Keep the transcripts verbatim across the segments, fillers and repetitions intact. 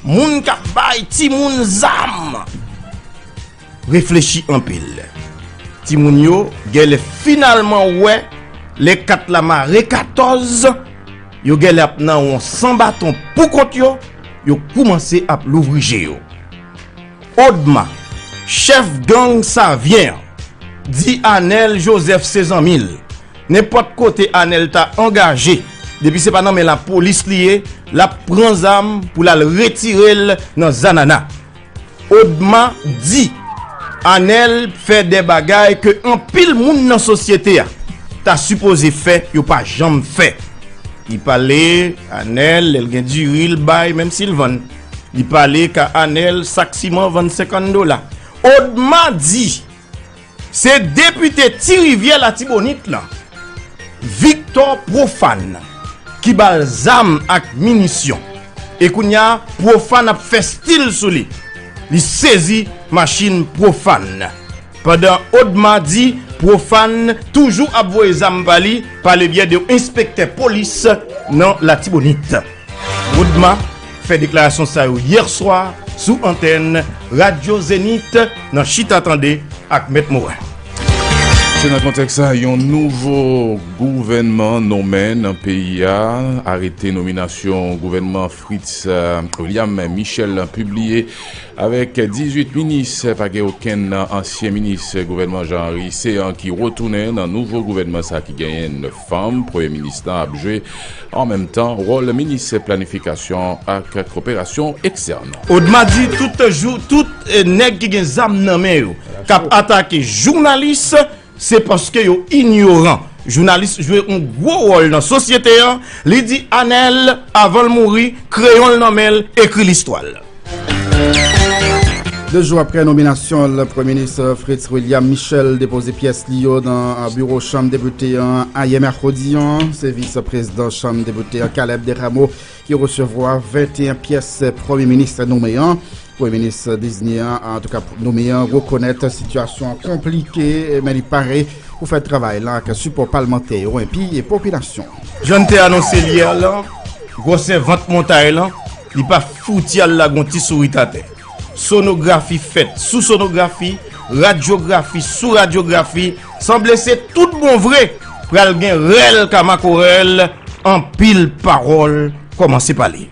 Moun k ap bay timoun zam. Reflechi anpil. Timoun yo genlè finalman wè lè kat la mare katòz, yo genlè ap nan yon san baton pou kont yo, yo koumanse ap louvri je yo. Odma, chèf gang Savyen an, di Anèl Jozèf se zanmi l. Nenpòt kote Anèl ta angaje, depi se pa nan men lapolis li ye, l ap pran zam pou l al retire l nan zanana. Odma di Anèl fè de bagay ke anpil moun nan sosyete a ta sipoze fè, yo pa janm fè. Li pale Anèl, lè l gen diri, l bay, menm si l vann. Li pale ka Anèl, sak siman vann senkant dola. Odma di se depite Ti Rivyè Latibonit lan, Victor Profane, ki ba l zam ak minisyon. E kounye a, Profane ap fè stil sou li. Li sezi machin Profane. Pandan Odma di Profane toujou ap voye zam pa li pa lebyen de yon enspektè polis nan Latibonit. Odma fè deklarasyon sa yo yè swa sou antèn Radyo Zenith nan Chita Tande ak Mèt Morin. Se nan kontèks sa, yon nouvo gouvènman nonmen nan peyi a. Arete nominasyon gouvènman Fritz, eh, William Michel pibliye. Avèk dizuit minis, pa gen okenn ansyen minis gouvènman Jean Henry Céant ki retounen nan nouvo gouvènman sa ki genyen nèf fanm. Premye minis lan ap jwe an menm tan wòl minis planifikasyon ak koperasyon ekstèn. Odma di tout jou, tout, eh, nèg ki gen zam nan men yo, k ap atake jounalis, se paske yo inyoran. Jounalis jwe yon gwo wòl nan sosyete an. Li di Anèl, avan l mouri, kreyon l nan men l, ekri listwa l. De jou apre nominasyon l, Premye Minis Fritz William Michel depoze pyès li yo nan biwo Chanm Depite an ayè mèkredi an. Se vis prezidan Chanm Depite an, Caleb Desrameaux, ki resevwa venteyen pyès Premye Minis nonmen an. Premye Minis deziye an, antouka nonmen an, rekonèt sitiyasyon an konplike, men li pare pou fè travay la ak sipò palmantè yo enpi popilasyon. Jan n te anonse l yè lan, gwosè vant montay lan, li pa fouti al lage yon ti sourit atè. Sonografi fèt sou sonografi, radyografi sou radyografi, sanble se tout bon vre pral gen rèl ka makorèl, anpil pawòl kòmanse pale.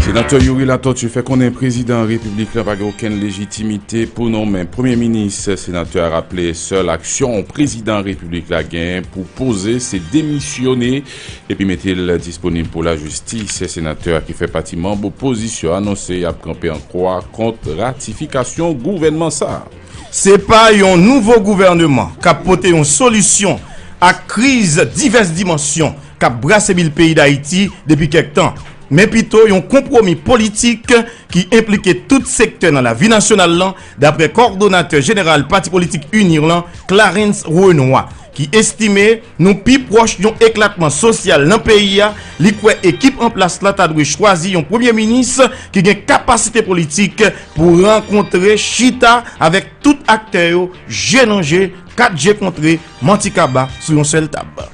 Senatè Youri Latortue fè konnen prezidan repiblik la pa gen okenn lejitimite pou nonmen premye minis. Senatè a raple sèl aksyon prezidan repiblik la gen pou poze se demisyone epi mete l disponib pou lajistis. Senatè a ki fè pati manm opozisyon anonse y ap kanpe an kwa kont ratifikasyon gouvènman sa a. Se pa yon nouvo gouvènman k ap pote yon solisyon ak kriz divès dimansyon k ap brase bil peyi Dayiti depi kèk tan, men pito yon konpwomi politik ki enplike tout sektè nan lavi nasyonal lan, dapre kòdonatè jeneral pati politik UNIR lan, Clarens Renois, ki estime nou pi pwòch yon eklatman sosyal nan peyi a. Li kwè ekip an plas la ta dwe chwazi yon premye minis ki gen kapasite politik pou rankontre, chita avèk tout aktè yo, je nan je, kat je kontre, manti kaba sou yon sèl tab.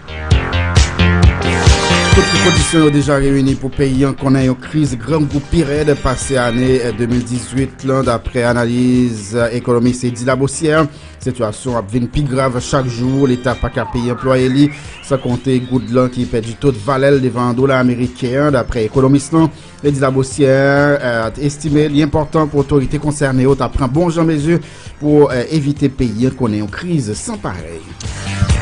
Tout kondisyon yo deja reyini pou peyi an konnen yon kriz grangou pi rèd pase ane de mil dizuit lan, dapre analiz ekonomis Eddy Labossière. Sitiyasyon ap vin pi grav chak jou. Leta pa ka peye anplwaye li, san konte goud lan ki pèdi tout valè l devan dola ameriken an, dapre ekonomis lan. Eddy Labossière, eh, estime li enpòtan pou otorite konsène yo ta pran bon jan mezi pou, eh, evite peyi an konnen yon kriz san parèy.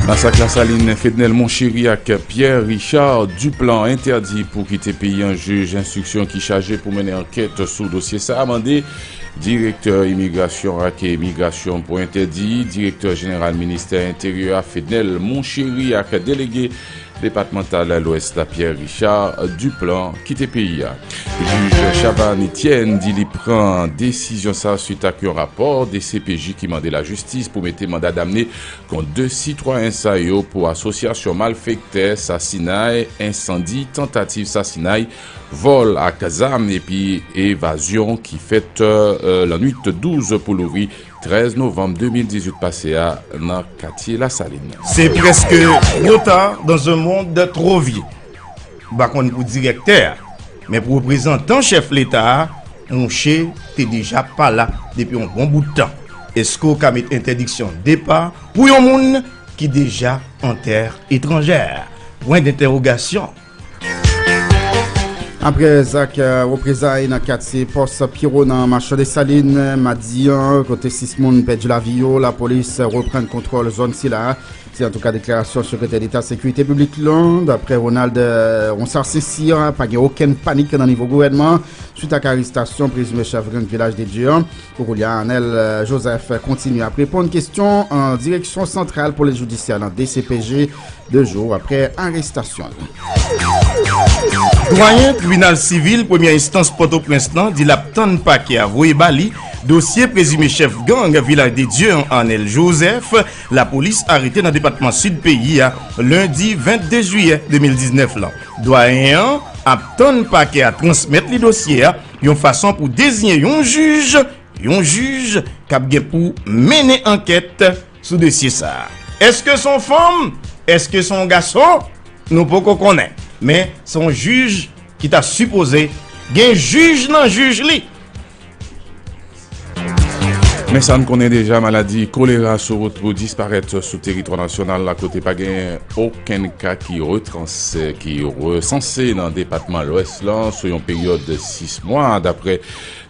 Masak Lasalin, Fednel Monchéry ak Pierre Richard Duplan entèdi pou kite peyi an. Jij enstriksyon ki chaje pou mennen ankèt sou dosye sa a mande direktè imigrasyon ak migrasyon pou entèdi direktè jeneral ministè enteryè a, Fednel Monchéry, ak delege depatmantal Lwès la, Pierre Richard Duplan, kite peyi a. Jij Chabannes Etienne di li pran desizyon sa a swit ak yon rapò D C P J ki mande lajistis pou mete manda damne kont de sitwayen sa yo pou asosyasyon malfektè, sasinay, ensandi, tantativ sasinay, vòl ak zam epi evazyon ki fèt, euh, lannwit douz pou louvri trèz novanm de mil dizuit pase a nan katye Lasalin. C'est presque trop tard dans un monde trop vieux. M pa konn pou direktè a, Men pou reprezantan chèf Leta a, mouche te deja pa la depi yon bon bout tan. Èske w ka met entèdiksyon depa pou yon moun ki deja an tè etranjè? Pwen dentèwogasyon. Apre zak, eh, reprezay nan katye Pòs Pyero nan Machan Desalin, madi an, kote sis moun pèdi lavi yo, lapolis reprann kontwòl zòn sila. Se antouka deklarasyon Sekretè Deta Sekirite Piblik lan. Daprè Ronald, eh, Ronsard Saint-Cyr, pa gen okenn panik nan nivo gouvènman swit ak arestasyon prezime chèf gang Vilaj de Dye an. Pou koulye a, Anel, eh, Joseph kontinye ap reponn kesyon an direksyon santral polis jidisyè lan, D C P J, de jou apre arestasyon l. Dwayen tribinal sivil premyè enstans Pòtoprens lan di l ap tann pakè a voye ba li dosye prezime chèf gang Vilaj de Dye an, Anel Joseph, lapolis arete nan depatman Sid peyi a, lendi vennde jiyè de mil diznèf lan. Dwayen an ap tann pakè a transmèt li dosye a yon fason pou deziyen yon jij, yon jij k ap gen pou mennen ankèt sou dosye sa a. Èske se yon fanm? Èske se yon gason? Nou poko konnen. Men se yon jij ki ta sipoze gen jij nan jij li. Men sa n konnen deja, maladi kolera sou wout pou disparèt sou teritwa nasyonal la, kote pa gen okenn ka ki retrans-, ki resanse nan depatman Lwès lan sou yon peryòd sis mwa, daprè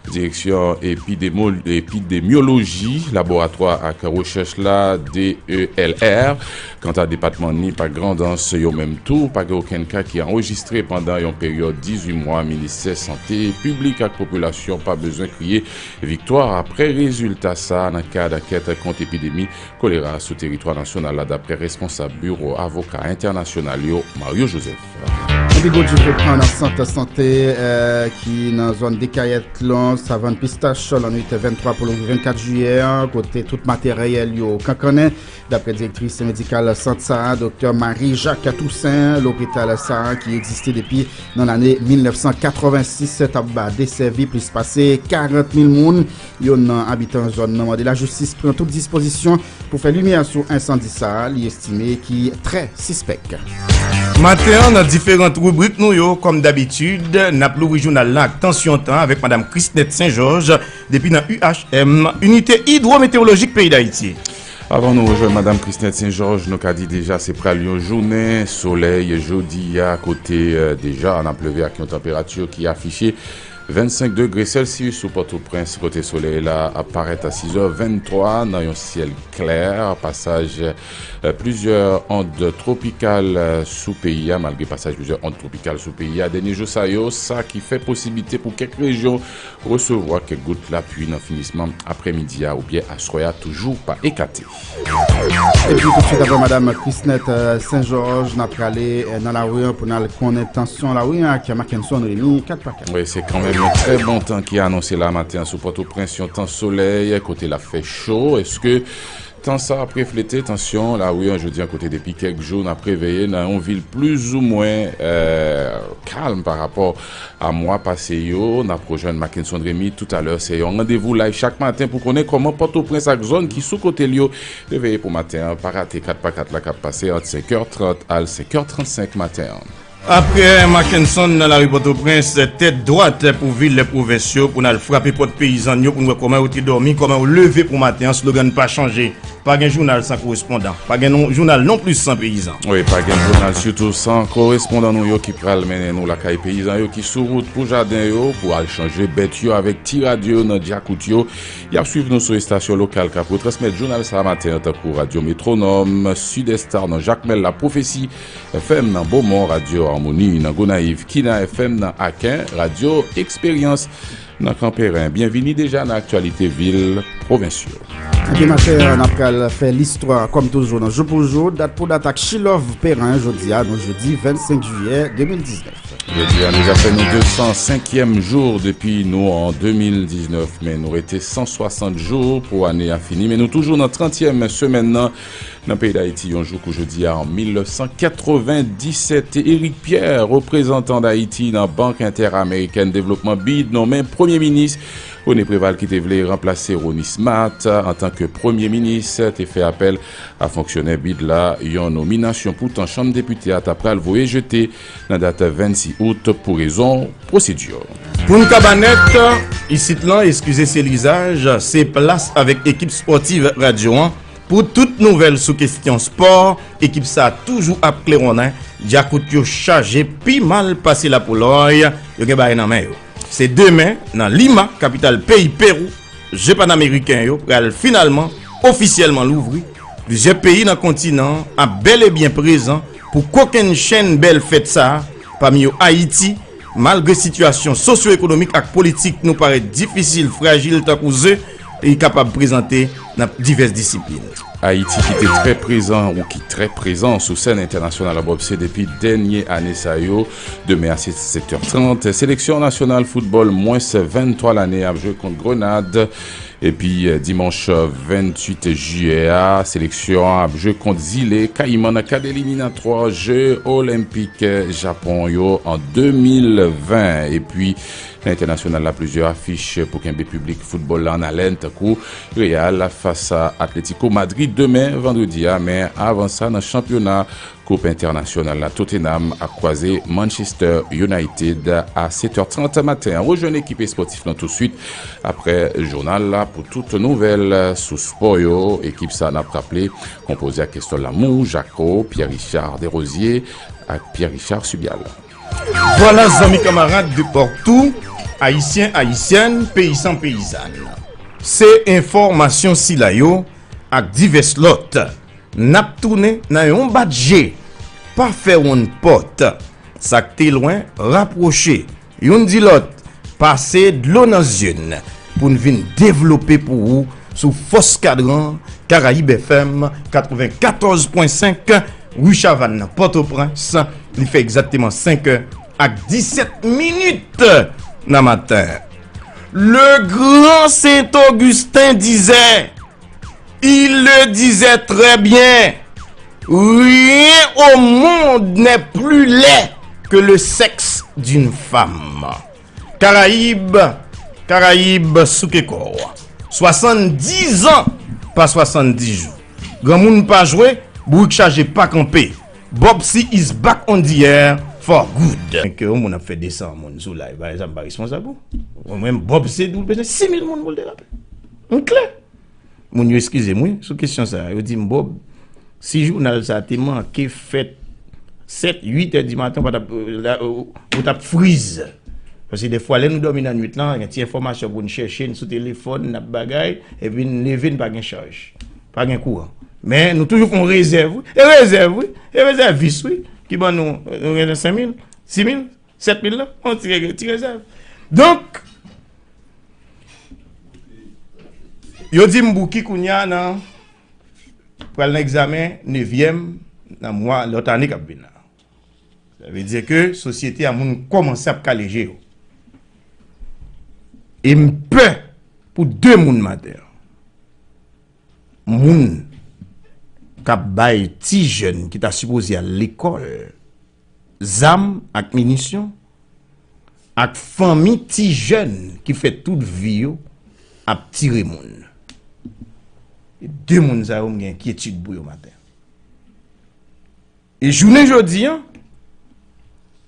Direksyon Epidemyo-, Epidemyoloji, Laboratwa ak Rechèch la, D E L R. Kanta depatman Nip ak Grandans, yo menm tou, pa gen okenn ka ki anrejistre pandan yon peryòd dizuit mwa. Ministè Sante Piblik ak Popilasyon pa bezwen kriye viktwa apre rezilta sa a nan kad ankèt kont epidemi kolera sou teritwa nasyonal la, daprè responsab Biwo Avoka Entènasyonal yo, Mario Joseph. Yon pi gwo djoup pran nan sant sante, eh, ki nan zòn Dekayèt lan, Savann Pistach, lannwit venntwa pou leve vennkat jiyè an, kote tout materyèl yo kankannen. Daprè direktris medikal sant sa a, Doktè Marie Jacques Toussaint, lopital sa a ki egziste depi nan lane mil nèf san katrevensis t ap ba desèvi plis pase karant mil moun. Youn nan abitan zòn nan mande lajistis pran tout dispozisyon pou fè limyè sou ensandi sa a, li estime ki trè sispèk. Maten an, nan diferan ribrik nou yo, kòm dabitid, n ap louvri jounal la ak tansyon tan avèk Madam Christnette Saint-Georges, depi nan U H M, Inite Idwometewolojik Peyi Dayiti. Avan nou rejwenn Madam Christnette Saint-Georges, nou ka di deja se pral yon jounen solèy jodi a, kote, eh, deja n ap leve ak yon tanperati ki afiche vennsenk degre Celsius sou Pòtoprens, kote solèy la ap parèt a sizè venntwa nan yon syèl klè, pasaj, eh, plizyè ond twopikal, eh, sou peyi a. Malgre pasaj plizyè ond twopikal sou peyi a dènye jou sa yo, sa ki fè posiblite pou kèk rejyon resevwa kèk gout lapli nan finisman aprèmidi a oubyen aswè a toujou pa ekate. Epi toutswit apre Madam Christnette, eh, Saint-Georges, n ap prale, eh, nan lari an pou n al konnen tansyon lari an ak Mackenson Remy, kat pa kat. Wi, se kanmenm yon trè bon tan ki anonse la maten an sou Pòtoprens, yon tan solèy, kote l ap fè cho. Èske tan sa ap reflete tansyon lari an jodi an, kote depi kèk jou n ap reveye nan yon vil plizoumwen, eh, kalm pa rapò a mwa pase yo? N ap rejwenn Mackenson Remy toutalè. Se yon randevou live chak maten pou konnen kòman Pòtoprens ak zòn ki sou kote l yo reveye pou maten an. Pa rate kat pa kat la k ap pase ant senkè trant al senkè trannsenk maten an. Apre Mackenson nan lari Pòtoprens, tèt dwat pou vil pwovens yo, pou n al frape pòt peyizan yo, pou n wè kòman yo te dòmi, kòman yo leve pou maten an. Slogan pa chanje. Pa gen jounal san korespondan. Pa gen non, jounal nonplis san peyizan. Wi, pa gen jounal sitou san korespondan nou yo ki pral mennen nou lakay peyizan yo ki sou wout pou jaden yo, pou al chanje bèt yo avèk ti radyo yo nan djakout yo. Y ap swiv nou sou estasyon lokal k ap retransmèt jounal sa a maten an, tankou Radyo Metwonòm, Sud Star nan Jakmèl, La Pwofesi F M nan Bomon, Radyo Amoni nan Gonayiv, Kina F M nan Aken, Radyo Eksperyans nan Kanperen. Byenvini deja nan aktyalite vil, pwovens yo. Epi maten an, n ap pral fè listwa, kòm toujou, nan Jou pou Jou, dat pou dat ak She Love Peren, jodi a, nou jedi vennsenk jiyè de mil diznèf. Jodi a, nou deja fè nou de san senkyèm jou depi nou an de mil diznèf, men nou rete san swasant jou pou ane a fini, men nou toujou nan trantyèm semèn nan. Nan peyi Dayiti, yon jou kou jodi a, an mil nèf san katrevenndisèt, Éric Pierre, reprezantan Dayiti nan Bank Entèramerikèn Devlopman, bid, nonmen Premye Minis. René Préval, ki te vle ranplase Rony Smart antanke Premye Minis, te fè apèl a fonksyonè bid la, yon nominasyon poutan Chanm Depite a ta pral voye jete nan dat vennsis out pou rezon pwosedi. Pou n kaba nèt, isit lan, eskize se lizaj, se plas avèk ekip spòtiv radyo an pou tout nouvèl sou kesyon spò. Ekip sa a toujou ap klewonnen, djakout yo chaje pi mal pase lapoulòy, yo gen bagay nan men yo. Se demen, nan Lima, kapital peyi Pewou, Je Panameriken yo pral finalman ofisyèlman louvri. Plizyè peyi nan kontinan an ap bèl e byen prezan pou kokennchenn bèl fèt sa a, pami yo Ayiti, malgre sitiyasyon sosyo-ekonomik ak politik nou parèt difisil, frajil tankou ze, li kapab prezante nan divès disiplin. Ayiti ki te trè prezan, ou ki trè prezan sou sèn entènasyonal an bòpse depi dènye ane sa yo. Demen a se sèt è trant, seleksyon nasyonal foutbòl mwens venntwa lane ap jwe kont Grenad. Epi, eh, dimanch venntuit jiyè a, seleksyon an ap jwe kont Zile Kayiman nan kad eliminatwa Je Olenpik Japon yo an de mil ven. Epi, nan entènasyonal la, plizyè afich pou kenbe piblik foutbòl la an alèn, tankou Real fas a Atlético Madrid demen, vandredi a, men avan sa, nan chanpyona Koup entènasyonal la, Tottenham ap kwaze Manchester United a sèt è trant maten an. Rejwenn ekip espòtif lan touswit aprè jounal la pou tout nouvèl sou spò yo. Ekip sa, n ap raple, konpoze ak Kestòl Lamou, Jacko, Pierre Richard Desrosiers ak Pierre Richard Subial. Vwala, zanmi kanmarad de partou, ayisyen, ayisyèn, peyizan, peyizàn. Se enfòmasyon sila yo ak divès lòt n ap tounen nan yon bat je, pa fè wonn pòt. Sa k te lwen, rapwoche. Youn di lòt, pase dlo nan zye n pou n vin devlope pou ou sou Fòs Kadran Karayib F M katrevenkatòz pwen senk, ri Chavann nan Pòtoprens. Li fè egzakteman senk è ak disèt minit nan maten. Le grand Saint Augustin disait, il le disait très bien, rien au monde n'est plus laid que le sexe d'une femme. Karayib, Karayib souke kò w. Swasanndizan pa swasanndizjou. Granmoun pa jwe, bourik chaje pa kanpe. Bob C is back on the air for good. Ke yon moun ap fè desan moun sou live, pa egzanp, m pa responsab ou. Mwen menm, Bob C di w l bezwen sis mil moun pou l derape. M klè. Moun yo eskize m, wi, sou kesyon sa a. Yo di m, Bob, si jounal sa a te manke fèt sèt, uit è di maten, ou pa t ap, la, ou, ou t ap friz. Paske defwa, lè nou dòmi nan nuit lan, gen ti enfòmasyon pou n chèche, n sou telefòn, n ap bagay, epi n leve, n pa gen chaj. Pa gen kouran. Men, nou toujou fè yon rezèv, wi. E rezèv, wi. E rezèvis, wi. Ki ban nou, nou gen senk mil, sis mil, sèt mil la, yon ti re-, ti rezèv. Donk, yo di m Bouki kounye a nan, pral nan egzamen nevyèm nan mwa, lòt ane k ap vin la. Sa vle di ke sosyete a, moun kòmanse ap kale je yo. E m pè pou de moun maten an. Moun k ap bay ti jèn ki ta sipoze al lekòl zam ak minisyon, ak fanmi ti jèn ki fè tout vi yo ap tire moun. E de moun sa yo, m gen enkyetid pou yo maten. E jounen jodi an,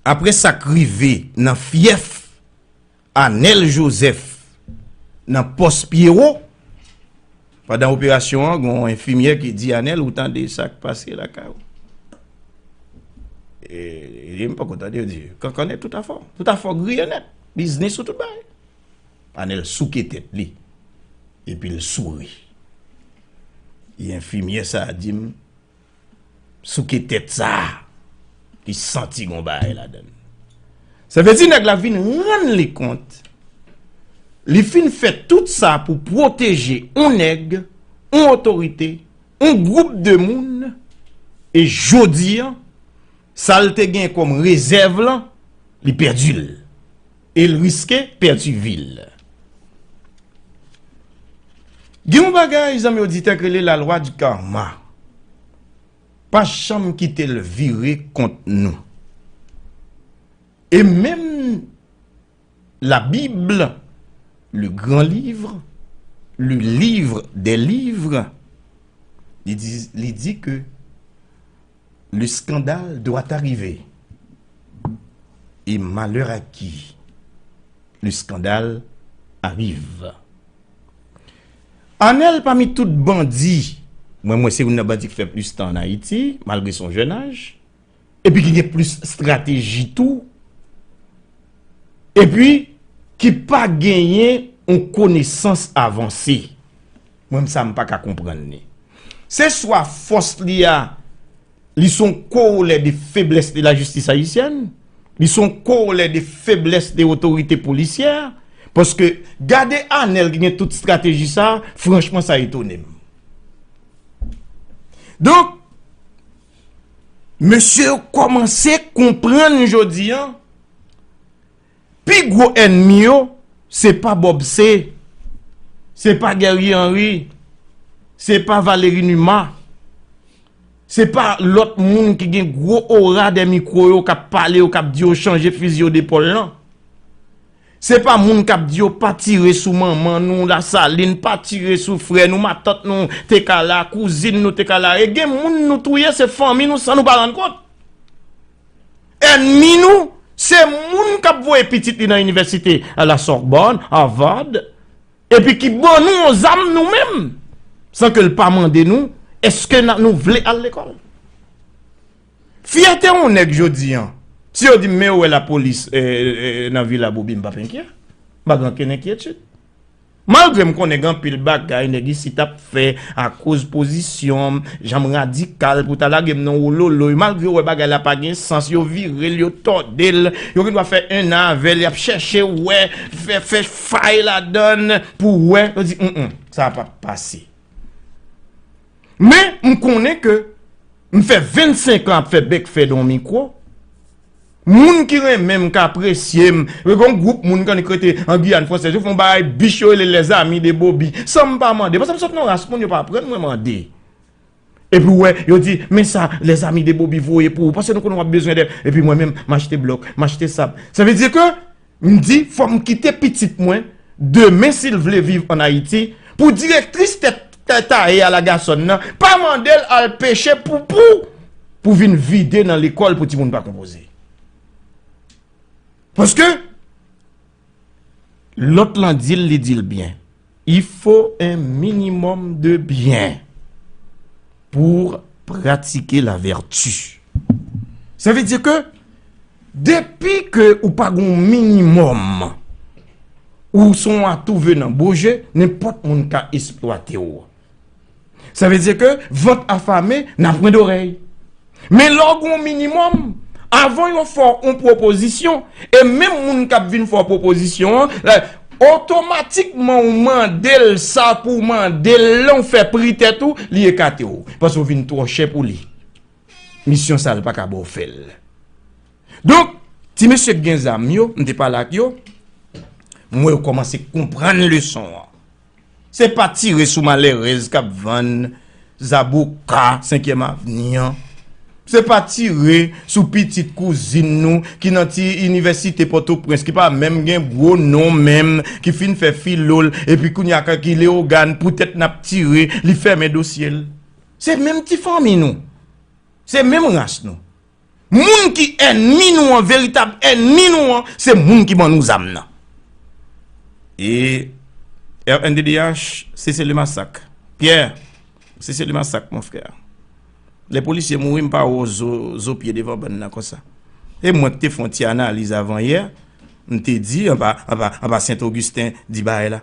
apre sa k rive nan fyèf Anèl Jozèf nan pòs Pyewo, pandan operasyon an, gen yon enfimyè ki di Anèl, ou tande sa k pase lakay ou? E, e li, m poko tande, yo di, kankanèt tout afè w. Tout afè w griye nèt. Biznis ou, tout bagay. Anèl souke tèt li. Epi l souri. E enfimyè sa a di m, souke tèt sa a, li santi gon bagay ladan l. Sa vle di nèg la vin rann li kont, li fin fè tout sa pou pwoteje on nèg, on otorite, on gwoup de moun, e jodi an, sa l te gen kòm rezèv lan, li pèdi l. E l riske pèdi vi l. Gen yon bagay, zanmi oditè, k rele la loi du karma. pa janm kite l vire kont nou. E menm la Bible, le grand livre, le livre des livres, li di, li di ke le scandale doit arriver. Et malheur à qui le scandale arrive. Anèl pami tout bandi, mwen, mwen se youn nan bandi ki fè plis tan an Ayiti, malgre son jèn aj, epi ki gen plis estrateji tou, epi ki pa genyen yon konesans avanse. Mwen, sa m pa ka konprann li. Se swa fòs li a, li se yon korolè de feblès de lajistis ayisyèn, li se yon korolè de feblès de otorite polisyè, paske gade Anèl ki gen tout estrateji sa, franchman, sa etone m. Donk, mesye yo kòmanse konprann jodi an, pi gwo ènmi yo, se pa Bob C, se pa Guerrier Henry, se pa Valéry Numa, se pa lòt moun ki gen gwo ora dèyè mikwo yo k ap pale yo, k ap di yo chanje fizi yo depòl lan. Se pa moun k ap di yo pa tire sou manman nou, Lasalin, pa tire sou frè nou, matant nou te ka la, kouzin nou te ka la. E gen moun nou touye, se fanmi nou san nou pa rann kont. Ènmi nou, se moun k ap voye pitit li nan inivèsite, a la Sorbonne, Harvard, epi ki ban nou yon zam nou menm, san ke l pa mande nou, èske n a, nou vle al lekòl? Fyète yon nèg jodi an, si yo di m, men yo wè lapolis, eh, eh, nan Vila Bobi, m p ap enkyè. M pa gen okenn enkyetid. Malgre m konnen gen anpil bagay nèg isit ap fè akoz pozisyon m, jan m radikal pou ta lage m nan wololoy, malgre yo wè bagay la pa gen sans, yo vire l, yo tòde l, yo gendwa fè enn an avè l, y ap chèche wè, fè, fè fay ladan l pou wè, yo di, mm, mm, sa p ap pase. Men, m konnen ke m fè vennsenk an ap fè bèk fè nan yon mikwo. Moun ki renmen m, k apresye m, gen yon gwoup moun k annik rete an Giyàn Fransèz, yo fè yon bagay bich, yo rele Les Amis de Bobi. San m pa mande, paske m sot nan yon ras moun, yo pa aprann mwen mande. Epi w wè, yo di, men sa, Les Amis de Bobi voye pou ou, paske nou konnen w ap bezwen de, epi mwen menm, m achte blòk, m achte sab. Sa vle di ke M di, fò m kite pitit mwen, demen, si l vle viv ann Ayiti, pou direktris tèt, tèt taye a Lagasòn nan, pa mande l al peche poupou pou vin vide nan lekòl pou timoun pa konpoze. Paske, lòt lan di l, li di l byen. Il faut un minimum de bien pour pratiquer la vertu. Sa vle di ke depi ke ou pa gon minimòm, ou se yon atou venan boje, nenpòt moun ka esplwate w. Sa vle di ke vant afame n'a point d'oreille. Men lè w gen yon minimòm, avan yo fè w yon pwopozisyon, e menm moun k ap vin fè w pwopozisyon an, la, otomatikman ou mande l sa pou w mande l lan, ou fè pri tèt ou, li ekate w. Paske w vin twò chè pou li. Misyon sa a, l pa ka ba w fè l. Donk, ti mesye k gen zam yo, m te pale ak yo, m wè yo kòmanse konprann leson an. Se pa tire sou malèrèz k ap vann zaboka Senkyèm Avni an. Se pa tire sou pitit kouzin nou ki nan ti inivèsite Pòtoprens, ki pa menm gen gwo non menm, ki fin fè filo l, epi kounye a ki Leyogàn, poutèt n ap tire, li fèmen dosye l. Se menm ti fanmi nou. Se menm ras nou. Moun ki ènmi nou an, veritab ènmi nou an, se moun ki ban nou zam nan. E R N D D H, cessez le massacre. Pierre, cessez le massacre, mon frère. Lè polisye mouri, m pa wè w zo, zo pye devan bann nan konsa. E mwen ki te fè yon ti analiz avan yè, m te di, anba, anba, anba Sent Ogisten, di bagay la.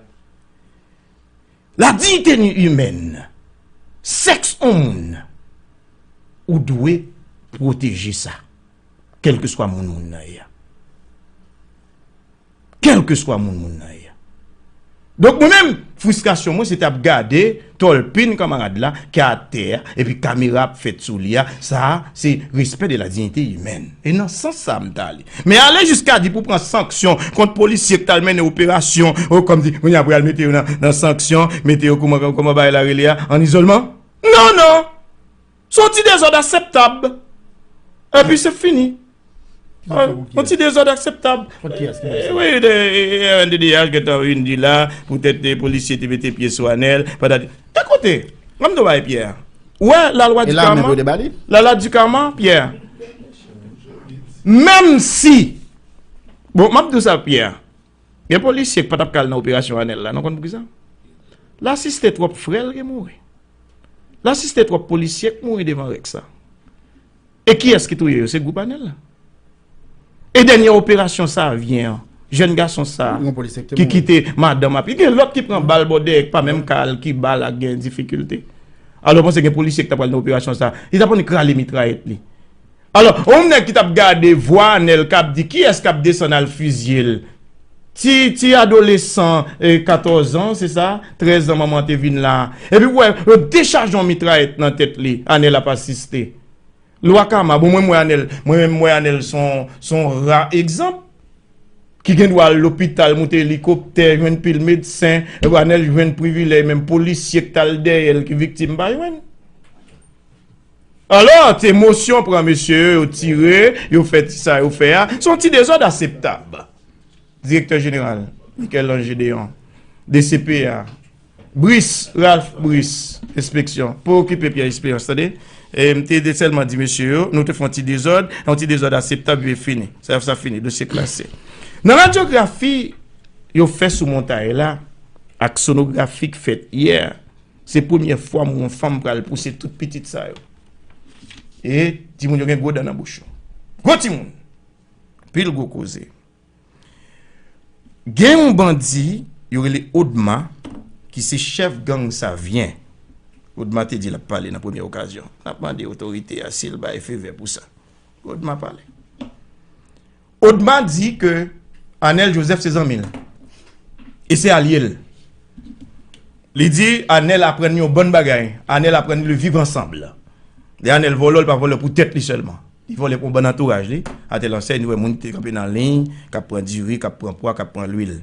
La dignité humaine, sèks yon moun, ou dwe pwoteje sa, kèlkeswa moun moun nan ye a. Kèlkeswa moun moun nan ye a. Donk, mwen menm, fristrasyon mwen, se t ap gade tòlpin kanmarad la ki atè a, epi kamera ap fèt sou li a. Sa a, se respect de la dignité humaine. E nan sans sa a, m t ale. Men ale jiska di pou pran sanksyon kont polisye ki t al mennen operasyon, o, kòmsi, kounye a pral mete yo nan, nan sanksyon, mete yo kòman, kòman bagay la rele a, an izolman? Non, non! Se yon ti dezòd akseptab. Epi se fini. Yon ti dezòd akseptab. Wi, de, e, R N D D H gentan vin di la, poutèt de polisye te mete pye sou Anèl, patati. Te koute, ann do bay Pierre. Ou wè, lalwa di kama. Lalwa di kama, Pierre. Menm si, bon, m ap di w sa, Pierre. Gen polisye k pa t ap kal nan operasyon Anèl la, nou konn poukisa? L asiste twòp frè l ki mouri. L asiste twòp polisye k mouri devan Rex la. E kiyès ki touye yo? Se gwoup Anèl la. E dènyè operasyon Savyen an, jèn gason sa a ki kite madanm ap, gen lòt ki pran bal bò dèyè, k pa menm ka al Kiba la, k gen difikilte. Alò, w panse gen polisye ki ta pral nan operasyon sa a, li ta konn krale mitrayèt li. Alò, yon nèg ki t ap gade vwa Anèl k ap di kiyès k ap desann al fizye l. Ti, ti adolesan, e, katòz an, se sa? Trèz an manman te vin la. Epi w wè, yo dechaje yon mitrayèt nan tèt li, Anèl ap asiste. Lwa kama, bon, mwen, m wè Anèl, mwen menm, m wè Anèl se yon, se yon ra egzanp. Ki gen dwa al lopital, moute elikoptè, jwenn pil medsen, epi Anèl jwenn privilèj, menm polisye k t al dèyè l ki viktim pa jwenn. Alò, ti emosyon pran mesye yo, yo tire, yo fè ti sa yo fè a. Se yon ti dezòd akseptab. Direktè jeneral, Michel-Ange Gédéon, D C P A, Brice, Ralph Brice, enspeksyon, pa okipe Pierre Espérance, tande? E m te, te sèlman di mesye yo, nou te fè yon ti dezòd, yon ti dezòd akseptab, epi fini. Sa, sa fini, dosye klase. Nan radyografi yo fè sou montay la, ak sonografi k fèt yè, se premyè fwa m wè yon fanm pral pouse tout pitit sa yo. E timoun yo gen gwo dan nan bouch yo. Gwo timoun. Pil gwo koze. Gen yon bandi, yo rele Odma, ki se chèf gang Savyen. Odma te di l ap pale nan premyè okazyon. N ap mande otorite a si l bay fevè pou sa. Odma pale. Odma di ke Anèl Joseph se zanmi l. E se alye l. Li di Anèl aprann li yon bann bagay. Anèl aprann li le vivre ensemble. Lè Anèl vòlò, li pa vòlò pou tèt li sèlman. Li vòlè pou yon bann antouraj li. Atè lansèy, nou wè moun ki te kanpe nan liy, k ap pran diri, k ap pran pwa, k ap pran lwil.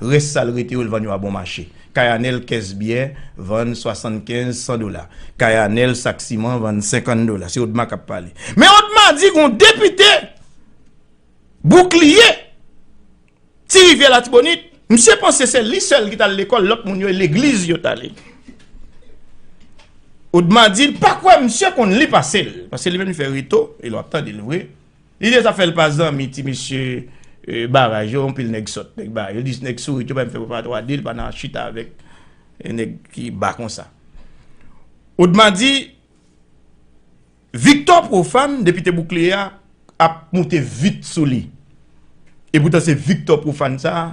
Rès sa l rete yo, l vann yo a bon mache. Kay Anèl, kès byè, vann swasannkenz, san dola. Kay Anèl, sak siman, vann senkant dola. Se Odma k ap pale. Men Odma di gon depite Boukliye, Ti Rivyè Latibonit, misye panse se li sèl ki t al lekòl, lòt moun yo e legliz yo t ale. Odma di l pa kwè misye konn li pase l, paske li menm li fè reto, e lè w ap tande l vre. Li deja fè l pa zanmi ti mesye, e, Baraj yo, anpil nèg sòt, nèg Baraj yo. Li di nèg Sourit yo pa menm fè repa twa de, li pa nan chita avèk, e, nèg ki ba konsa. Odma di, Victor Prophane, depite Boukliye a, ap moute vit sou li. E poutan se Victor Prophane sa a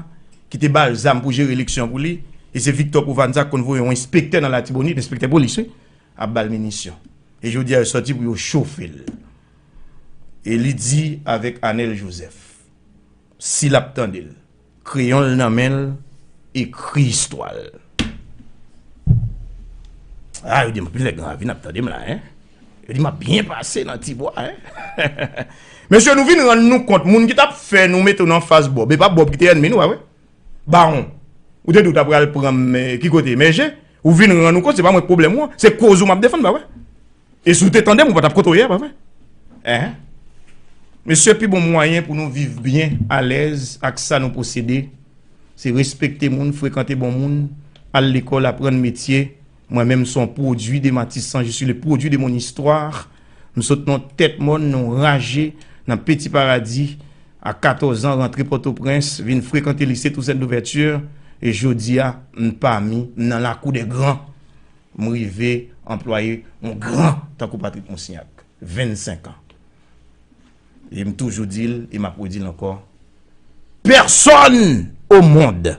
ki te ba l zam pou jere eleksyon pou li, e se Victor Prophane sa a ki konn voye yon enspektè nan Latibonit, enspektè polis, wi, ap ba l minisyon. E jodi a, yo sòti pou yo chofe l. E li di avèk Anèl Joseph, si l ap tande l, kreyon l nan men l, ekri istwa l. A, yo di m, anpil nèg nan ravin ap tande m la, en. Yo di m ap byen pase nan Tibwa, en. Mesye, nou vin rann nou kont, moun ki t ap fè nou mete nou anfas Bòb, e pa Bòb ki te ènmi nou, pa vre? Bawon, ou te di w ta pral pran m, eh, ki kote? Mèje? Ou vin rann ou kont, se pa mwen k pwoblèm ou an, se koz ou m ap defann, pa vre? E si w te tande m, ou pa t ap kote w ye a, pa vre? Enhen. Mesye, pi bon mwayen pou nou viv byen, alèz ak sa nou posede, se respekte moun, frekante bon moun, al lekòl, aprann metye. Mwen menm, m se yon pwodui de Matisan, je suis le produit de mon histoire. M sot nan tèt mòn, nan raje, nan Petit Paradis, a katòz an, rantre Pòtoprens, vin frekante lise Toussaint Louverture, e jodi a, m pami, m nan lakou dè gran. M rive anplwaye yon gran tankou Patrick Moussignac, vennsenk an. E m toujou di l, e m ap redi l ankò, personne au monde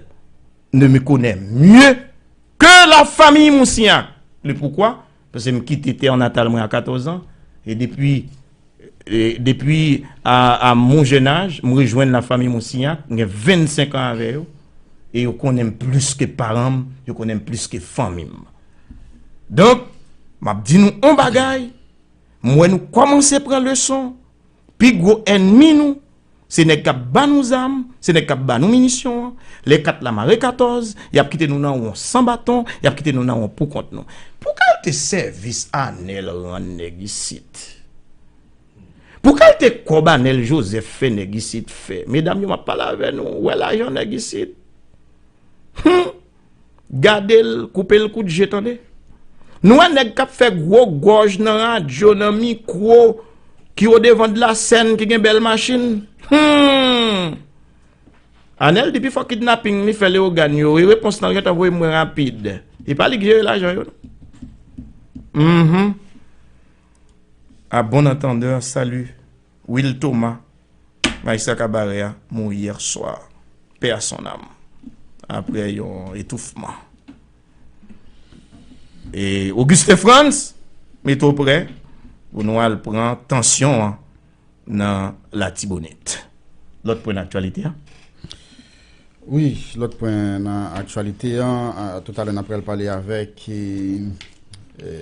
ne me connaît mieux que la famille Moussignac. Le pourquoi? Paske m kite tè natal mwen a katòz an, e depi E depi a, a mon jeune âge, m rejwenn la famille Moussignac, m gen vennsenk an avè yo, e yo konnen m plis ke paran m, yo konnen m plis ke fanmi m. Donk, m ap di nou on bagay, m wè nou kòmanse pran leson, pi gwo ènmi nou, se nèg k ap ba nou zam, se nèg k ap ba nou minisyon an, lè kat la mare katòz, y ap kite nou nan won san baton, y ap kite nou nan won poukont nou. Pou kal kalite sèvis Anèl rann nèg isit? Pou kalite kòb Anèl Joseph fè nèg isit fè? Medam yo, m ap pale avè nou, ou wè lajan nèg isit? Hum! Gade l, koupe l kout je, tande. Nou wè nèg k ap fè gwo gòj nan radyo, nan mikwo, ki o devan de la sèn, ki gen bèl machin. Hum! Anèl di pi fò kidnaping li fè Leyogàn yo, e repons lan gentan voye mwen rapid. E pa li k jere lajan yo, non. Mhm. À bon entendeur, salut. Will Thomas, Maïssa Cabaret a mouri yè swa. Paix à son âme. Apre yon etoufman. E Auguste Frantz, mete w prè pou nou al pran tansyon an nan Latibonit. Lòt pwen nan aktyalite a. Wi, lòt pwen nan aktyalite an, a, toutalè n ap pral pale avèk, e, e,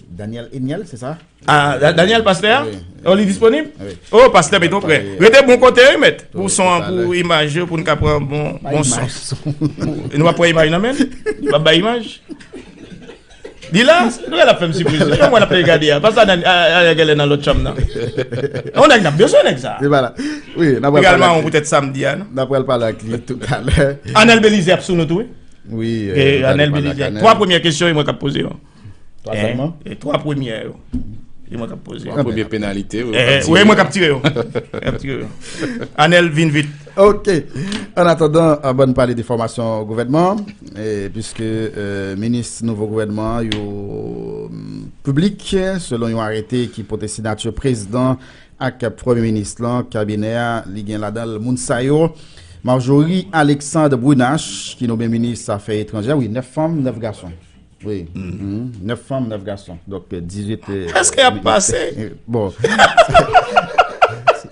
Daniel Eniel, se sa? Ah, Da- Daniel, pastè a? Wi, wi. Oh, li disponib? Wi. Oh, pastè, mete w prè. Wi. Rete bon kote, wi, mèt. Pou son an, pou imaj yo, pou n ka pran bon, bon son. Nou ap pran imaj nan men l? Li p ap bay imaj? Li la? Nou gade l ap fè m sipriz. Yon mwen l ap gade a. Pastè Daniel, a, a, a, genlè nan lòt chanm nan. Yon nèg n ap bezwen nèg sa. Li pa la. Wi, n ap pral pale ak li. Egalman, poutèt samdi a, non? N ap pral pale ak li toutalè. Anèl Belize ap sou nou tou, wi. Wi, e, Anèl Belize. Twa premyè kesyon, e mwen k ap poze yo. Twa sèlman? E twa premyè yo. E mwen k ap poze. Twa premyè penalite yo. E, wi, mwen k ap tire yo. K ap tire yo. Anèl, vin vit. Ok. An atandan, an, bann pale de fòmasyon gouvènman, e, piske, e, minis nouvo gouvènman an yo, mm, piblik, selon yon arete ki pote sinati prezidan ak premye minis lan, kabinè a, li gen ladan l moun sa yo. Marjorie Alexandre Brunache, ki nonmen minis afè etranjè, wi, nèf fanm, nèf gason. Wi. Mhm. Nèf fanm, nèf gason. Donk, e, dizuit, e, èske y ap pase? Bon.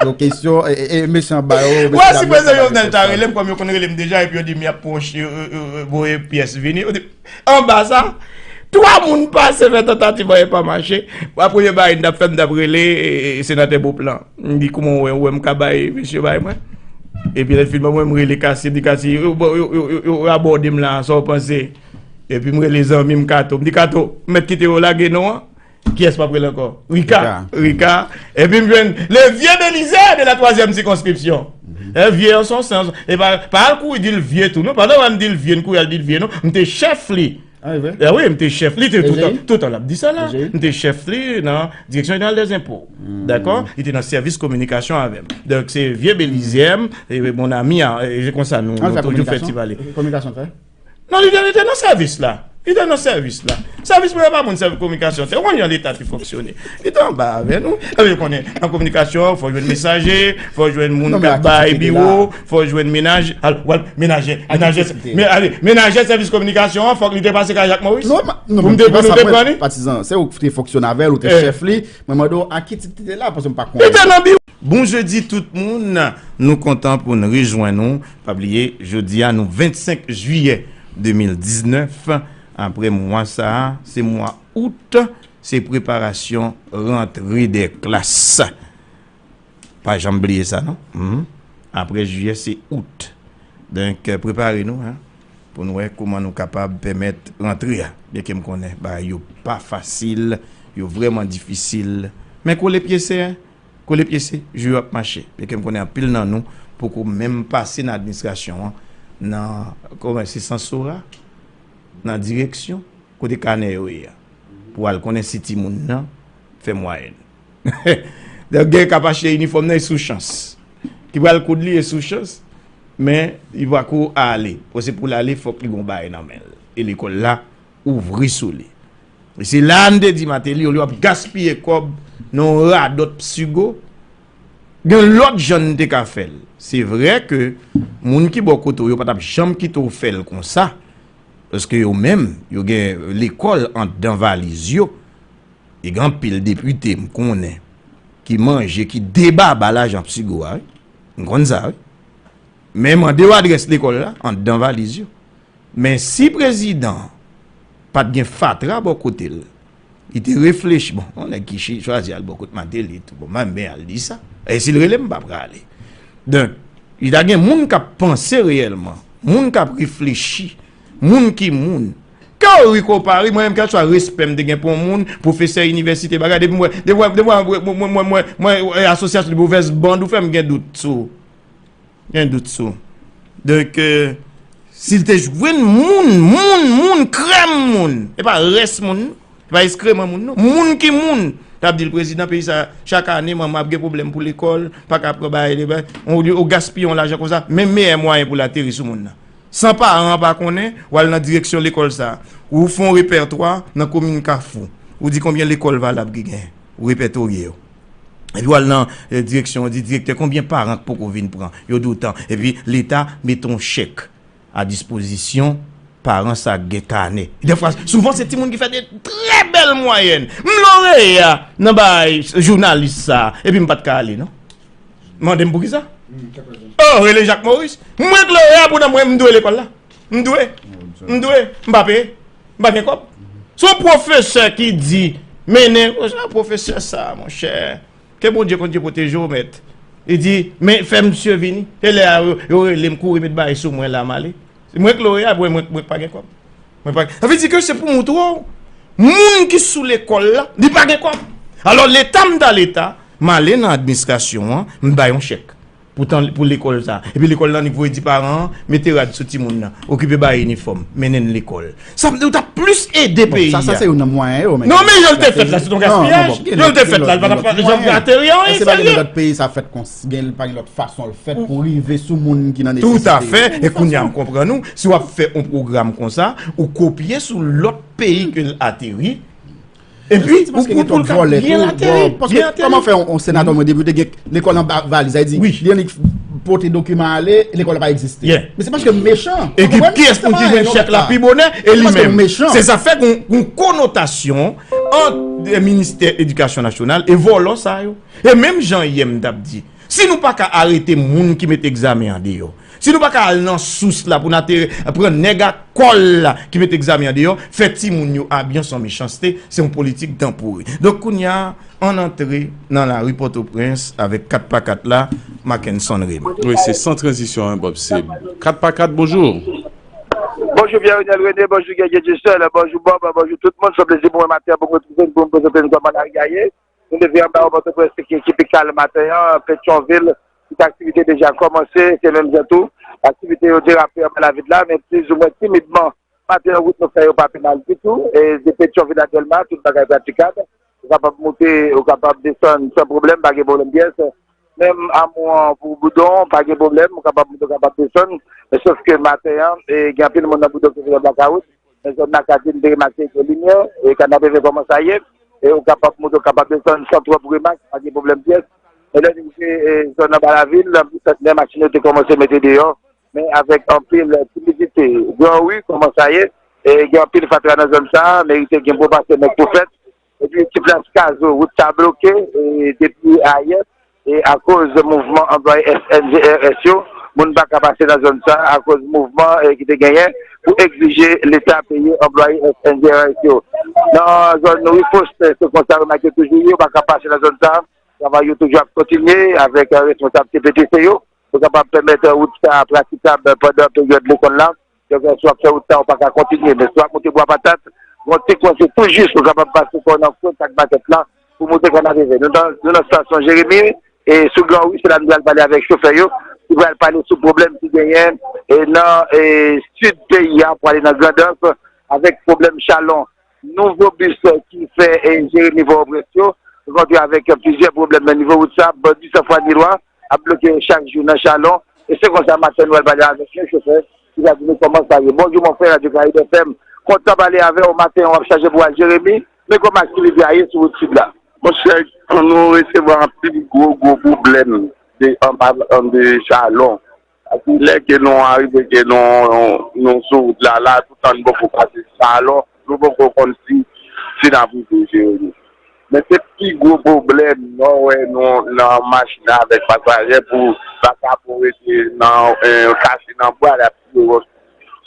Yo kesyon, e, e, e mesye anba yo, mesye dam yo, si prezidan Jovenel ta rele m, kòm yo konn rele m deja, epi yo di m y ap pran, e, e, e, voye pyès vini. Yo di, anba sa, twa moun pase fè tantativ, anyen pa mache. Bon, premye bagay m t ap fè, m t ap rele, e, e, senatè Beauplan. M di, kòman w wè, w wè m ka bay mesye bay mwen? Epi lè l fin ban mwen, m rele Cassy, m di, Cassy, yo, yo, yo, yo, yo abòde m la, sa w panse? Epi m rele zanmi m Kato. M di, Kato, m mèt kite yo lage non an. Kiyès m ap rele ankò? Rika. Rika. Rika. Epi m jwenn le vieux Belizaire de la troisième circonscription. Mhm. E, vye an son sans. E pa, pa al kouri di l vye tou, non. Pandan w wè m di l vye, m kouri al di l vye, non. M te chèf li. Ah, e vre? E wi, m te chèf li, te toutan, toutan l ap di sa la. M te chèf li nan Direction Générale des Impôts. Hmm. Dakò? Li te nan sèvis kominikasyon avè m. Donk, se vye Belizaire m, e, mon ami, a, e, se konsa nou, nou toujou fè ti pale. Kominikasyon? Kominikasyon fè? Non, li te, li te nan sèvis la. Li te nan sèvis la. Sèvis mwen, pa moun sèvis kominikasyon. Se konn jan Leta te fonksyone. Li te anba avè nou. Epi, ou konnen, nan kominikasyon, fò jwenn mesaje, fò jwenn moun k ap bay biwo, fò jwenn menaj-, al, wal, menajè, menajè, men, ale, menajè sèvis kominikasyon an, fòk li te pase kay Jacques Maurice. Non, non, pou m te, pou nou te pran li. Patizan, se ou ki te fonksyone avè l, ou te chèf li. Mwen mande w a ki tit li te la, paske m pa konnen. Li te nan biwo. Bon jedi tout moun, nou kontan pou n rejwenn nou. Pa bliye, jodi a nou vennsenk jiyè de mil diznèf. Apre mwa sa a, se mwa out, se preparasyon rantre dè klas. Pa janm bliye sa, non. Mhm. Apre jiyè, se out. Donk, prepare nou, en, pou n wè kòman nou kapab pèmèt rantre a. Byenke m konnen bagay yo pa fasil, yo vrèman difisil. Men kole pye sè, kole pye sè, jou yo ap mache. Byenke m konnen anpil nan nou poko menm pase nan administrasyon an, nan, kòman, se Sansora, nan direksyon kote kanè yo ye a, pou al konnen si timoun nan fè mwayèn. Donk, gen k ap achte inifòm nan, e sou chans. Ki pral koud li, e sou chans, men li pako ale. Paske pou l ale, fòk li gon bagay nan men l. E lekòl la ouvri sou li. E se la a n te di Martelly, olye w ap gaspiye kòb nan yon radòt psigo, gen lòt jan n te ka fè l. Se vrè ke moun ki bò kote w yo pa t ap janm kite w fè l konsa, paske yo menm, yo gen lekòl anndan valiz yo. E gen anpil depite m konnen ki manje, ki debaba lajan psigo a, wi. M konn sa, wi. Men mande yo adrès lekòl la, anndan valiz yo. Men si prezidan an pa t gen fatra bò kote l, li te reflechi, bon, yon nèg ki chi-, chwazi al bò kot Martelly tou, bon, mwen menm al di sa. E si l rele m, m pa prale. Donk, li ta gen moun k ap panse reyèlman, moun k ap reflechi, moun ki moun. Ke O, Rico Paris, mwen menm kèlkeswa respè m te gen pou yon moun, pwofesè inivèsite, bagay, depi mwen, depi mwen, depi mwen, mwen, mwen, mwen, mwen, mwen, asosyasyon de movèz band ou fè m gen dout sou, gen dout sou. Donk, euh, si l te jwenn moun, moun, moun, krèm moun, e pa rès moun, e pa eskreman moun, non. Moun ki moun, t ap di l, prezidan peyi sa, chak ane, manman ap gen pwoblèm pou lekòl, pa ka pran bagay, ou, ou gaspiye yon lajan konsa, men meyè mwayen pou l ateri sou moun nan. San paran an pa konnen, w al nan direksyon lekòl sa a. Ou fè yon repètwa nan komin Kafou. Ou di konbyen lekòl valab ki genyen. Ou repètorye yo. Epi w al nan, eh, direksyon, ou di direktè, konbyen paran k poko vin pran? Yo di w tan. Epi Leta mete yon chèk a dispozisyon paran sa k gen kanè. Dèfwa, souvan se timoun ki fè de trè bèl mwayèn. M loreya nan bagay jounalis sa a. Epi m pa t ka ale, non. Mande m poukisa? Oh, rele Jacques Maurice. Mwen k loreya pou nan mwen m dwe lekòl la. M dwe. M dwe. M pa peye. M pa gen kòb. Se yon pwofesè ki di, mennen, oh, sa pwofesè sa, monchè. Ke Bondye kontinye pwoteje w, mèt. Li di, men fè misye vini. E lè a, yo, yo rele m kouri met bagay sou mwen la, m ale. Se mwen k loreya, mwen, mwen, mwen pa gen kòb. Mwen pa, sa vle di ke se pou moutre w, moun ki sou lekòl la, li pa gen kòb. Alò, Leta, m ta Leta, m ale nan administrasyon an, m bay yon chèk pou tan, pou lekòl sa. Epi lekòl la, annik voye di paran an, mete rad sou timoun nan, okipe bay inifòm, mennen l lekòl. Sa, ou t ap plis ede peyi a. Sa, sa se youn nan mwayen yo, men. Non, men jan l te fèt la, se yon gaspiyaj. Jan l te fèt la, l pa t ap janm ateri anyen serye. Èske pa gen lòt peyi sa fèt konsa? Gen, pa gen lòt fason l fèt pou rive sou moun ki nan nesesite yo. Toutafè. E kounye a, m konprann ou, si w ap fè yon pwogram konsa, ou kopye sou lòt peyi ke l ateri. Epi, ou pou, pou l ka byen ateri, byen ateri. Kòman fè yon, yon senatè, yon depite gen lekòl anba valiz, sa vle di, li annik pote dokiman ale, lekòl la pa egziste. Men se paske mechan. E ki, kiyès moun ki jwenn chèk la pi bonè? E li menm. Se sa fè gon, gon konotasyon ant, eh, ministè edikasyon nasyonal e vòlò sa yo. E menm jan yè m t ap di, si nou pa ka arete moun ki met egzamen an deyò, si nou pa ka al nan sous la pou n ateri, pran nèg a kòl la ki met egzamen an deyò, fè timoun yo abyan, se yon mechanste, se yon politik tanpori. Donk, kounye a, ann antre nan lari Pòtoprens avèk kat pa kat la, Mackenson Raymond. Wi, se san tranzisyon, hein, Bob. Se kat pa kat, bonjou. Bonjou, Pierre Renel René, bonjou, Guerrier Gisèle, bonjou, Bob, bonjou tout moun. Se yon plezi pou mwen maten an pou m retwouve n pou m prezante n kòman lari a ye. Nou leve anba yo Pòtoprens ki, ki pi kalm maten an, Petyonvil, tout aktivite deja kòmanse, se menm jan tou. Aktivite yo derape anba lavil la, men plizoumwen timidman, maten an, wout nou fè yo pa pi mal ditou. E de Petyonvil a Dèlma, tout bagay pratikab. Ou kapab moute, ou kapab desann san pwoblèm, pa gen pwoblèm pyès. Menm Amou an pou Boudon, pa gen pwoblèm, ou kapab moute, ou kapab desann. Men sòf ke maten an, e, gen anpil moun nan Boudon ki vin nan blakawout. Men zòn Akadye, m te remake gen limyè, e Kanapevè kòmanse a ye, e ou kapab moute, ou kapab desann san twòp remak, pa gen pwoblèm pyès. E lè n rive, e, zòn anba lavil, nan Santnè, machin yo te kòmanse mete deyò, men avèk anpil timidite. Gran Ri kòmanse a ye, e gen anpil fatra nan zòn sa a, merite gen gwo pase nèg pou fèt. Epi ti plas Kazo, wout sa bloke, e, depi ayè, e, akoz mouvman anplwaye S N G R S yo, moun pa ka pase nan zòn sa akoz mouvman, e, ki te genyen pou egzije Leta peye anplwaye S N G R S yo. Nan zòn Rifos, se konsa remak yo toujou ye, yo pa ka pase nan zòn sa. Travay yo toujou ap kontinye avèk, e, responsab C P T C yo pou kapab pèmèt, e, wout sa pratikab pandan peryòd lekòl la. Donk, si w ap fè wout sa, ou pa ka kontinye. Men si w ap moute Bwa Patat, gon ti kwen se tou jis ou kapab pase kò w nan kwen k ak makèt la pou moute Kanapevè. Nou nan, nou nan estasyon Jeremi, e sou Gran Ri, se la nou pral pale avèk chofè yo, ki pral pale sou pwoblèm ki genyen, e nan, e sid peyi a pou ale nan Grandans, avèk pwoblèm chalon. Nouvo bis ki fè, e, Jeremi Pòtoprens yo rankontre avèk plizyè pwoblèm nan nivo wout sa. Bis Fwa Nilwa ap bloke chak jou nan chalon. E se konsa maten nou al pale avèk yon chofè ki va di nou kòman sa ye. Bonjou, mon frè, Radyo Karayib F M. Kontan pale avè w maten an, w ap chaje pou al Jeremi. Men kòman aktivite a ye sou wout sid la? Monchè, nou resevwa anpil gwo, gwo pwoblèm de anba, de chalon. Lè ke nou arive ke nou, nou sou wout la, la, toutan nou poko pase chalon, nou poko konn si, si n ap rive Jeremi. Men se pi gwo pwoblèm, lè w wè nou nan machin avèk pasaje pou pa ka pou rete nan, eh, kache nan bwa, l ap tire wòch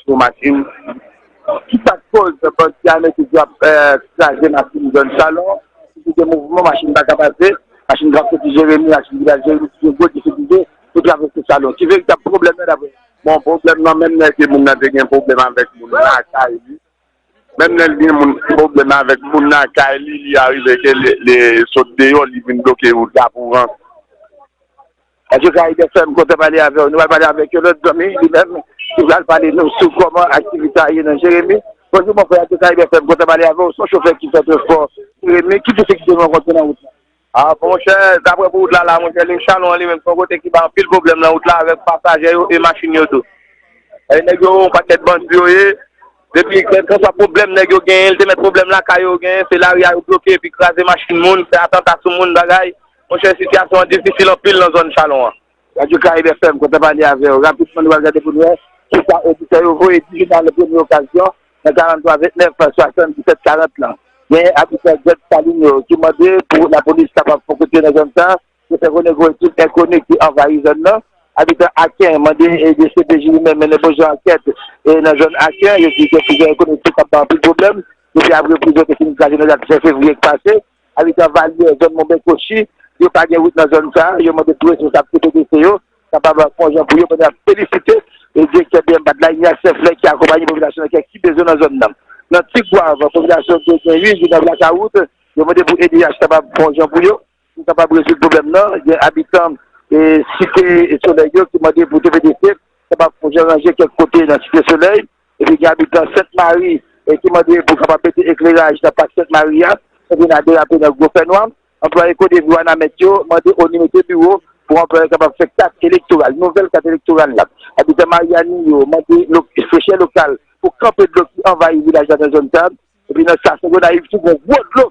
sou machin. Kisa k koz bandi a mete djab, eh, kraze machin zòn chalon? Si se te mouvman, machin pa ka pase, machin k ap soti Jeremi, machin ki pral Jeremi, se yon gwo difikilte pou travèse chalon. Ki veritab pwoblèm nan, daprè? Bon, pwoblèm nan, menm lè ke moun nan te gen pwoblèm avèk moun lakay li, Menm lè l gen moun, pwoblèm avèk moun nan kay li, li arive ke li, li sot deyò, li vin bloke wout la pou rantre. Radyo Karayib F M, kontan pale avè w. Nou pral pale avèk yon lòt zanmi, li menm, ki pral pale nou sou kòman aktivite a ye nan Jeremi. Bonjou, mon frè, Radyo Karayib F M, kontan pale avè w. Se yon chofè ki fè transpò Jeremi. Ki difikilte nou rankontre nan wout la? A, monchè, daprè pou wout la, la, monchè, liy Chalon an li menm, se yon kote ki bay anpil pwoblèm nan wout la avèk pasaje yo e machin yo tou. E nèg yo, yon pakèt bandi yo ye. Depi, kèlkeswa pwoblèm nèg yo genyen, li te mèt pwoblèm lakay yo genyen, se lari a yo bloke, epi kraze machin moun, fè atanta sou moun, bagay. Monchè, sitiyasyon an difisil anpil nan zòn Chalon an. Radyo Karayib F M, kontan pale avè w. Rapidman, nou pral gade pou nou wè kisa oditè yo voye di jounal Premye Okazyon nan karant twa vennèf swasanndisèt karant lan. Gen abitan Grand Saline yo ki mande pou lapolis kapab fokite nan zòn sa a, yo fè konnen gen yon ekip enkoni ki anvayi zòn nan. Abitan Aken mande, e, D C P J li menm mennen bon jan ankèt, e, nan zòn Aken, yo di gen plizyè enkoni tou k ap bay anpil pwoblèm. Depi apre prizon te fin kraze nan dat sèt fevriye k pase, abitan Valyè, zòn Monben Kochi, yo pa gen wout nan zòn sa a, yo mande pou responsab C P D C yo kapab fè yon jan pou yo, pandan y ap felisite, e, direktè B M P A T la, Ignace Saint-Fleur, ki akonpaye popilasyon nan kèk ti bezwen nan zòn nan. Nan Tigwav, popilasyon ki gen wi, ki nan blakawout, yo mande pou E D H kapab fè yon jan pou yo, pou kapab rezoud pwoblèm nan. Gen abitan, e, Site Solèy yo ki mande pou T P D C kapab fè yon jan ranje kèk kote nan Site Solèy. Epi gen abitan Sent Mari, e, ki mande pou kapab mete ekleraj nan pak Sent Mari a, kote n a derape nan gwo fènwa. Anplwaye Kodevi Wanament yo mande ONI mete biwo pou anplwaye kapab fè kat elektoral, nouvèl kat elektoral la. Abitan Maryani yo mande lo-, frechè lokal pou kanpe dlo ki anvayi vilaj la nan zòn sa. Epi nan Stasyon Gonayiv tou, gon gwo dlo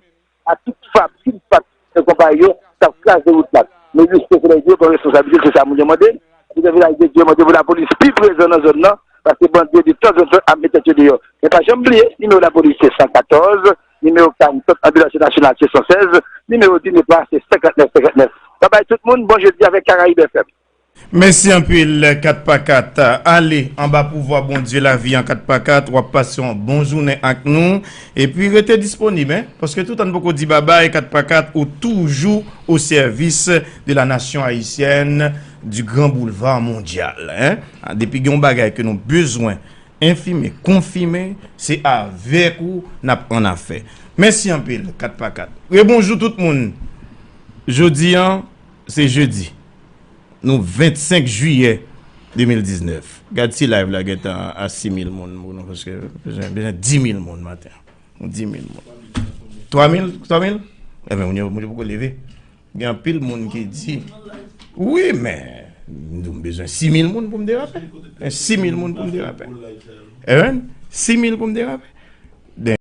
a tout fab, tout fab e konpayi yo k ap kraze wout la. Meri Site Solèy di yo pran responsablite l, se sa moun yo mande. Abitan Vilaj de Dye mande pou lapolis pi prezan nan zòn nan, paske bandi yo de tanzantan ap met tèt yo deyò. Men pa janm bliye, nimewo lapolis se san katòz, nimewo ka-, sant anbilansye nasyonal se san sèz, nimewo Dinepa se senkantnèf senkantnèf. Babay tout moun, bon jedi avèk Karayib F M. Mèsi anpil, kat pa kat. Ale anba pouvwa Bondye lavi an, kat pa kat, w ap pase yon bon jounen ak nou. Epi rete disponib, en, paske toutan n poko di babay, kat pa kat, ou toujou au service de la nation haïtienne, du grand boulevard mondial, en. Depi gen yon bagay ke nou bezwen enfime, konfime, se avèk ou n ap annafè. Mèsi anpil, kat pa kat. Rebonjou tout moun. Jodi an, se jedi. Nou vennsenk jiyè de mil diznèf. Gad si live la gentan a sis mil moun pou nou, paske bezwen, bezwen dis mil moun maten. Yon dis mil moun. Twa mil? Twa mil? Ebyen, moun yo, moun yo poko leve. Gen anpil moun ki di, wi, men nou bezwen sis mil moun pou m derape. Men sis mil moun pou m derape. Ebyen, sis mil pou m derape.